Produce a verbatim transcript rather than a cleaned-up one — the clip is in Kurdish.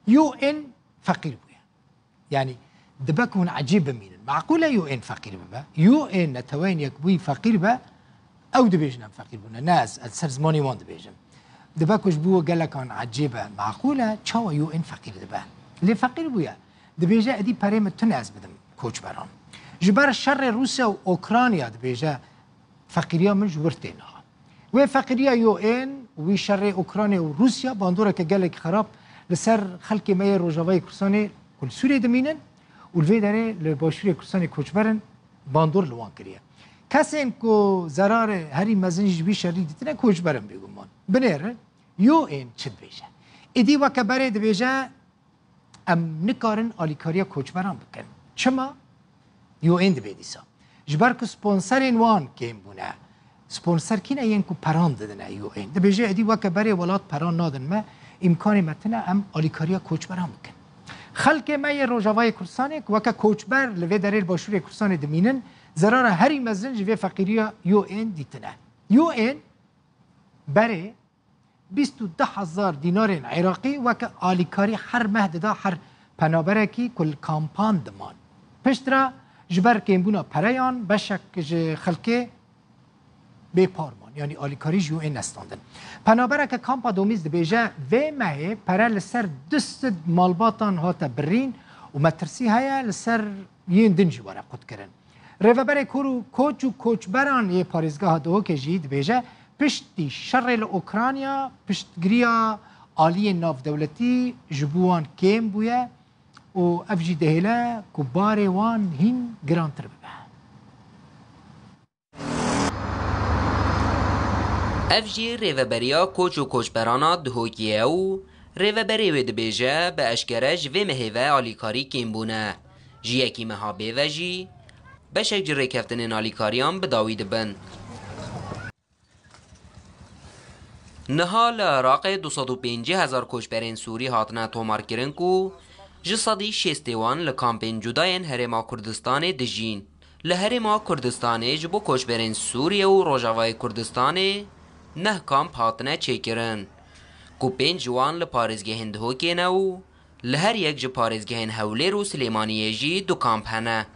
U N feqîr bûye. Yanî dibe ku hûn ecêb bimînin. Meqûl e U N feqîr bibe. U N, Neteweyên Yekbûyî feqîr be, ew dibêjin em feqîr bûne. Ne ez, ez ser zimanê wan dibêjim. Dibe ku ji bo gelekan ecêb e, meqûl e, çawa U N feqîr dibe? Lê feqîr bûye. Dibêje, êdî perê min tune ez bidim koçberan. Ji ber şerê Rûsya û Okrayna dibêje, feqîriya min ji wir tê niha. Wê feqîriya U N, wî şerê Okrayna û Rûsya bandoreke gelek xerab li ser xelkê me yê Rojavayê Kurdistanê ku li Sûriyê dimînin û li vê derê li Başûrê Kurdistanê koçber in, bandor li wan kiriye. Kesên ku zerarê herî mezin jî ji vî şerî dîtine koçber in bêguman. Binêrin, U N çi dibêje? Êdî weke berê dibêje, em nikarin alîkariya koçberan bikin. Çima? U N dibe dîsa. Ji ber ku sponserên wan kêm bûne. Sponser kî ne yên ku peran didine U N? Dibêje, êdî weke berê welat peran nadin me, îmkanê me tune em alîkariya koçberan bikin. Xelkê me yê Rojavayê Kurdistanê ku weke koçber li vê derê li Başûrê Kurdistanê dimînin, zerara herî mezin ji vê feqîriya U N dîtine. U N berê bîst û du hezar dînarên Iraqî weke alîkarî her meh dida her penaberekî ku li kampan diman. Piştre ji ber kêmbûna pereyan beşek ji xelkê bê par man, yanî alîkarî ji U N nestandin. Penabereke kampa Domîz dibêje, vê mehê pere li ser du sed malbatan hate birîn û metirsî heye li ser yên din jî were qutkirin. Rêveberê Kor û Koç û Koçberan yê Parêzgeha Duhokê jî dibêje, piştî şerê li Okrayna piştgiriya aliyên navdewletî ji bo wan kêm bûye û ev jî dihêle ku barê wan hîn girantir bibe. Ev jî Rêveberiya Koç û Koçberana Duhokê ye û rêveberê wê dibêje, bi eşkere ji vê mehê ve alîkarî kêm bûne. Ji yekî meha bê ve jî beşek ji rêkeftinên alîkariyan bi dawî dibin. Niha li Iraqê du sed û pêncî hezar koçberên Sûrî hatine tomarkirin ku ji sedî şêstê wan li kampên cuda yên Herêma Kurdistanê dijîn. Li Herêma Kurdistanê ji bo koçberên Sûriye û Rojavayê Kurdistanê neh kamp hatine çêkirin, ku pênc ji wan li parêzgehên Dihokê ne û li her yek ji parêzgehên Hewlêr û Silêmaniyê jî du kamp hene.